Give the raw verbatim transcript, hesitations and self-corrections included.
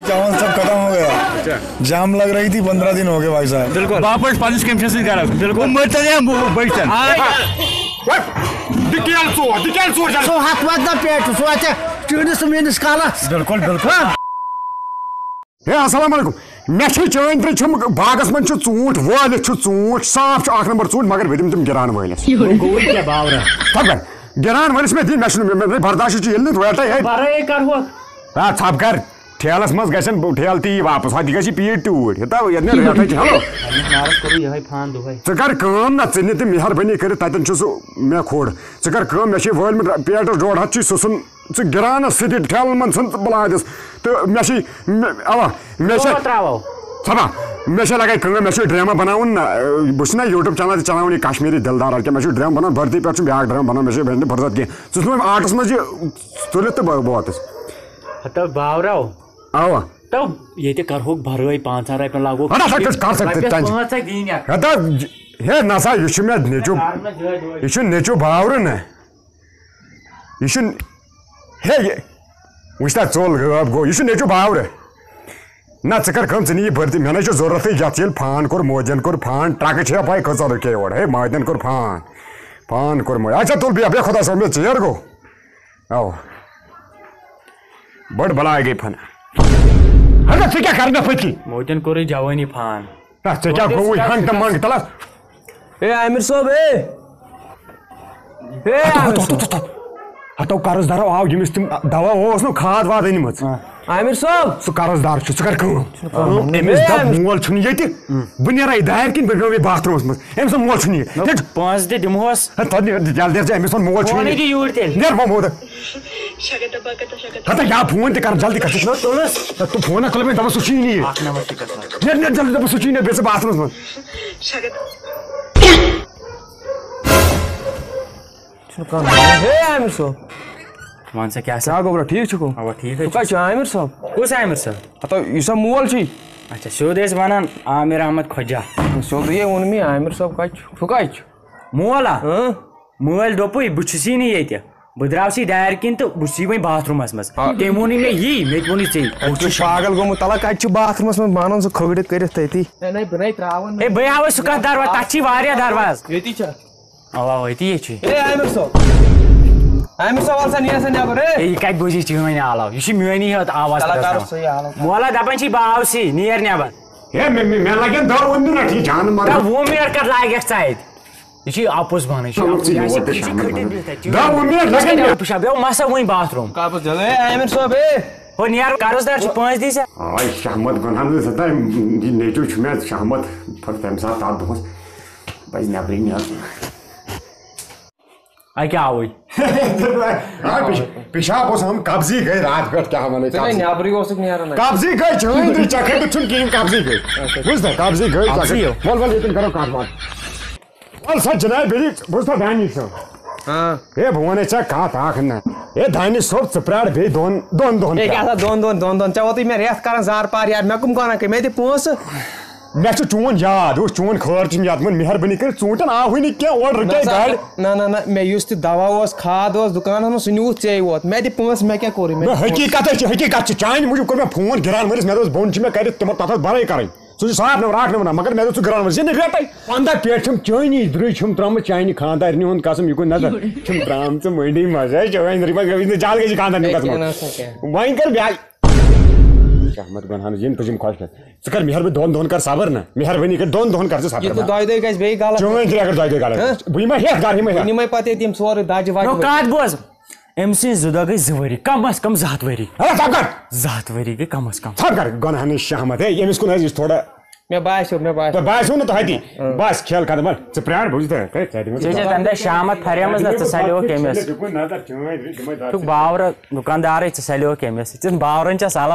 चावल सब खत्म हो गया। जाम लग रही थी, पंद्रह दिन हो गए भाई साहब। बिल्कुल। वापस पनिश कम से कम करा। बिल्कुल। मरते हैं, वो बैठते हैं। ژٕ ہَتھ واتہِ نہ پیٹہِ، ژٕ واتہِ چٲنِس تہٕ میٲنِس کالس۔ بِلکُل، بِلکُل۔ ہا؟ ہے، السلام علیکم۔ مےٚ چھِ چٲنۍ ترٛےٚ چھِم باغس منٛز چھُ ژوٗنٛٹھ، وٲلِتھ چھُ ژوٗنٛٹھ، صاف چھُ اکھ نمبر ژوٗنٛٹھ، مگر بہٕ دِمہٕ تِم گِران وٲلِس۔ گوٚوُے کیٛاہ باورا؟ ژھۄپہٕ کر۔ گِران وٲلِس مےٚ دِنۍ، مےٚ چھُنہٕ، مےٚ، مےٚ، مےٚ برداشٕے چھُ ییٚلہِ نہٕ ریٹے ہے۔ برٲے کرہوکھ۔ آ، ژھۄپہٕ کر۔ ٹھیلس منٛز گژھن بہٕ، ٹھیلہٕ تہِ یی واپس، ہۄتہِ گژھِ یہِ پیٖٹ تہِ اوٗرۍ۔ ہتا یتھ نہٕ ریٹھے چھِ۔ ہیلو۔ پننِس نارس کوٚرُے یِہوٚے فان دۄہے۔ ژٕ کر کٲم نا، ژٕ نہِ تہٕ مہربٲنی کٔرِتھ تتٮ۪ن چھُ سُہ مےٚ کھوٚڑ۔ ژٕ کر کٲم، مےٚ چھِ وٲلمٕتۍ پیٹس ڈۄڈ ہتھ چھُے سُہ ژھُن ژٕ گِرانس سۭتی ٹھیلن منٛز ژھُن ژٕ بلاے دِس۔ تہٕ مےٚ چھِ، مےٚ، اوا، مےٚ چھِ، ترٛاوو، ترٛاوو۔ ژھبا، مےٚ چھِ لگان کٲم، مےٚ چھُ ڈرامہ بناوُن نا، بہٕ چھُس نا YouTube چینل تہِ چلاوان، یہِ کشمیری دلدار، کیٛاہ مےٚ چھُ ڈرامہ بناوُن، بھرتی پٮ۪ٹھ چھُم بیاکھ ڈرامہ بناوُن، مےٚ چھُ وۄنۍ نہٕ فرصت کینٛہہ۔ ژٕ ژھُن وۄنۍ آرٹس منٛز یہِ تُلِتھ تہٕ بہٕ، بہٕ واتس۔ ہتو باورو۔ اوا۔ تو ییٚتہِ کرہوکھ برٲے، پانٛژن رۄپین لاگوکھ۔ اَدٕ ہسا کٔژ کر سا رۄپیس ٹٮ۪نشن۔ پانٛژھ ہا دِنۍ اکھ۔ ہتا، ہے نسا، یہِ چھُ مےٚ نیٚچو، کارن منٛز یِہوٚے دۄہے۔ یہِ چھُ نیٚچو باورٕ نا۔ یہِ چھُ، ہے، یہِ، وٕچھ تا، ژوٚل غٲب گوٚو۔ یہِ چھُ نیٚچو باورٕ۔ نہ، ژٕ کر کٲم، ژٕ نہِ یہِ بھرتی، مےٚ نَے چھُ ضروٗرتٕے یَتھ۔ ییٚلہِ فان کوٚر، مودیَن کوٚر فان، ٹرٛکہٕ چھےٚ پَے کۭژاہ رُکے اورٕ۔ ہے، مودیَن کوٚر فان، فان کوٚر مودیَن۔ اچھا، تُل بیٚہہ، بیٚہہ خۄدایَس حوالہٕ، مےٚ ژیر گوٚو۔ اَوا۔ بٔڑ بلاے گٔے فنا۔ ہتا، ژٕ کیٛاہ کَرٕ مےٚ پٔتۍ کِنۍ؟ مودیَن کوٚرُے جوٲنی فان۔ نہ، ژےٚ کیٛاہ مودیَس گوٚوُے کیٛاہ ہنٛگ تہٕ منٛگ تَلَس؟ اے عامر صٲب، اے۔ اے ہتو، عامر ہتو، صٲب۔ ہتو، ہتو، ہتو۔ ہتو قرض دارو آو، ییٚمِس تِم دوا اوس نہ کھاد واد أنمٕژ۔ آ۔ عامر صٲب۔ سُہ قرض دار چھُ، ژٕ کر کٲم۔ کٲم۔ أمِس اے دپ عامر۔ مول چھُنہٕ ییٚتہِ۔ بہٕ نیرے دارِ کِنۍ، بہٕ بیٚہمہٕ باتھ روٗمس منٛز۔ أمۍ سُنٛد مول چھُنہٕ یہِ۔ نہ، نیر۔ پونٛسہٕ تہِ دِمہوس۔ ہے، تۄہہِ نیر، جلدی نیر ژٕ، أمِس ووٚن مول چھُنہٕ فونٕے یہِ۔ دِ یوٗرۍ تیٚلہِ۔ نیر وۄنۍ مول۔ ہتا یا فون تہِ کر، جلدی کر۔ نہ، تُلُس۔ ہے، تُہۍ فون ہا تُلہٕ مےٚ، دپان سُہ چھُے نہٕ یہِ۔ اکھ نمبر چھُ گژھان۔ نیر، نیر، جلدی دپان سُہ چھُے نہٕ، بیٚہہ ژٕ باتھ روٗمس منٛز۔ چھُنہٕ کانٛہہ۔ ہے عامر صٲب۔ وَن سا کیٛاہ سا؟ کیٛاہ گوٚبرا، ٹھیٖک چھُکھو؟ اَوا، ٹھیٖک حظ ژٕ کَتہِ چھُ۔ چھُکھ عامر صٲب؟ کُس عامر صٲب؟ ہَتو، یُس سا مول چھُے۔ اچھا، سیوٚد ٲسۍ وَنان عامر احمد کھوجا۔ سیوٚدُے ووٚن مےٚ، عامر صٲب کَتہِ چھُ؟ سُہ کَتہِ چھُ؟ مول ہا؟ اۭں؟ مٲلۍ دوٚپُے، بہٕ چھُسٕے نہٕ ییٚتہِ۔ بہٕ درٛاوسٕے دارِ کِنۍ تہٕ بہٕ چھُسٕے وۄنۍ باتھ روٗمَس منٛز۔ آ۔ تٔمۍ ووٚنُے مےٚ یی، مےٚ تہِ ووٚنُے ژےٚ۔ اَتہِ چھُ پاگل گوٚمُت، تَلہ کَتہِ چھُ باتھ روٗمَس منٛز؟ بہٕ اَنَن سُہ کھٲلِتھ کٔرِتھ تٔتی۔ ہے، نَے، بہٕ نَے ترٛاوَن نہٕ۔ ہے، بہٕ ہاوَے سُہ کَتھ دروازٕ، تَتھ چھی واریاہ دروازٕ۔ ییٚتی چھا؟ اوا، أتی ہے چھُ۔ ہے عامر صٲب۔ عامر صٲب، وَل سا، نیر سا نٮ۪بر، ہے۔ ہے، یہِ کَتہِ بوزِ چٲنۍ آلو؟ یہِ چھِ میٛٲنی یٲژ آواز چلو، کَرو پرٛزناوان۔ سُے آلو۔ مولا دَپان چھی، بہٕ آوسٕے، نیر نٮ۪بر۔ ہے، مےٚ، مےٚ، مےٚ لَگن دَہ وُہ مِنَٹ یہِ جانہٕ مَرنَس۔ دَہ وُہ مِنَٹ کَتھ لاگَکھ ژٕ اَتہِ؟ یہِ چھِ اَپُز وَنان، یہِ چھِ چلو، اَپُز۔ ژٕ یہِ آسہِ یور تہٕ کھٔٹِتھ شامَن بیٚہتھ اَتہِ۔ دَہ وُہ مِنَٹ لَگن مےٚ۔ پِشاب، یہِ آو مَسا وٕنۍ باتھ روٗم۔ کَپَس جلدی۔ ہے عامر صٲب، ہے۔ ہو نیر، قرض دار چھُ پونٛسہٕ دی سا۔ آے شہمت گۄنہَن، یہِ نیٚچوٗ چھُ مےٚ شہمت، پَتہٕ تَمہِ ساتہٕ تَتھ دۄہَس پَزِ نٮ۪برٕے نیرُن۔ اَکہِ آوٕے۔ آ، پِش-، پِشاب اوس ہم قبضی گٔے راتھ پٮ۪ٹھ، کیٛاہ وَنَے، ژٕ گٔے قبضی۔ نٮ۪برٕے اوسُکھ نیران۔ قبضی گٔے، چٲنۍ تہِ ژےٚ کھٔتِتھ چھُنہٕ کِہیٖنۍ، قبضی گٔے۔ اچھا۔ بوٗزتھا، قبضی گٔے، ژےٚ قبضی کھٔتِتھ۔ ہو۔ وَل، وَل، ییٚتٮ۪ن کَرو کَتھ باتھ۔ وَل سا جِناب، بیٚیہِ بوٗزتھا دانِش صٲب۔ ہاں۔ ہے، بہٕ وَنَے ژےٚ کَتھ اَکھ نہ۔ ہے، دانِش صٲب، ژٕ پرٛار بیٚیہِ دۄن، دۄن دۄہَن ہے، کیٛاہ پرٛار۔ سا دۄن دۄہَن، دۄن دۄہَن؟ ژےٚ ووتُے مےٚ رٮ۪تھ کَران زارٕ پار یارٕ، مےٚ کَم کَران کٔمۍ؟ مےٚ دِ پونٛسہٕ۔ مےٚ چھُ چون یاد، اوس چون خٲر چھُم یاد، مگر مہربٲنی کٔرِتھ ژوٗنٛٹھٮ۪ن آوٕے نہٕ کینٛہہ، اورٕ رُکے نہ سا، گاڑِ۔ نہ، نہ، نہ، مےٚ یُس تہِ دوا اوس، کھاد اوس دُکانَس منٛز، سُہ نیوٗتھ ژےٚ یوت۔ مےٚ دِ پونٛسہٕ، مےٚ کیٛاہ کوٚرُے؟ مےٚ نہ، دِ پونٛسہٕ۔ حقیٖقت چھِ، حقیٖقت چھِ، چانہِ موٗجوٗب کوٚر مےٚ فون گِران وٲلِس، مےٚ دوٚپُس بۄن چھِ مےٚ کٔرِتھ، تِمو تَتھ ٲس بَرٲے کَرٕنۍ۔ سُہ چھُ صاف نمبر، اَکھ نمبر، مگر مےٚ دوٚپ ژٕ گِران وٲلِس، یہِ نہٕ ریٹَے۔ پنٛداہ پیٹہِ چھِم چٲنی درٕج چھِم ترٛٲمٕژ چانہِ خانٛدارنہِ ہُنٛد قسم، یہِ کُن نظر۔ چھِم ترٛامژٕ مٔنٛڈی منٛزٕ، ہے، چٲنۍ درٕج منٛز گٔے نہٕ جال گٔے چھِ خانٛدارنہِ ہے، قسم۔ کینٛہہ نہ سا کینٛہہ۔ وۄنۍ کر بیٛاکھ۔ شہمت گۄنہَن یِم تُجِم خۄش کَر۔ ژٕ کر مہربٲنی دۄن دۄہن کر صبر نہ۔ مہربٲنی کر دۄن دۄہن کر ژٕ صبر یہِ نہ۔ تہٕ دۄیہِ دۄہہِ گژھِ بیٚیہِ غلط۔ چٲنۍ تہِ اگر دۄیہِ دۄہہِ غلط ہہ؟ گژھِ۔ بہٕ یِمے ہٮ۪تھ گرٕ یِمے ہٮ۪تھ۔ بہٕ نِمے پتہٕ ییٚتہِ یِم سورُے دَجہِ وَجہِ نو وَجہِ۔ کَتھ بوز۔ أمۍ سٕنٛز زٕ دۄہ گٔے زٕ ؤری، کم از کم زٕ ہَتھ ؤری۔ ہے، ژٕ کر۔ زٕ ہَتھ ؤری گٔے کم از کم۔ ژٕ کر گۄنہَن ہٕنٛز شہمت۔ ہے، أمِس کُن حظ یُس تھوڑا۔ مےٚ باسیو، مےٚ باسیو۔ تۄہہِ باسیو نہٕ تۄہہِ تہِ؟ اۭں۔ بس کھیل ختم۔ ژٕ پرٛار، بہٕ وٕچھٕ تۄہہِ۔ ہے، ژٕ دِ مےٚ ژےٚ چھےٚ تَمہِ دۄہ شہمت پھرے مٕژ نہ، ژٕ سَلیوکھ أمِس۔ دِکُن نظر چٲنۍ، دِمے دَگ۔ ژٕ چھُکھ باورٕ دُکاندارٕے، ژٕ سَلیوکھ أمِس۔ ژٕ باورَن چھےٚ سَلان۔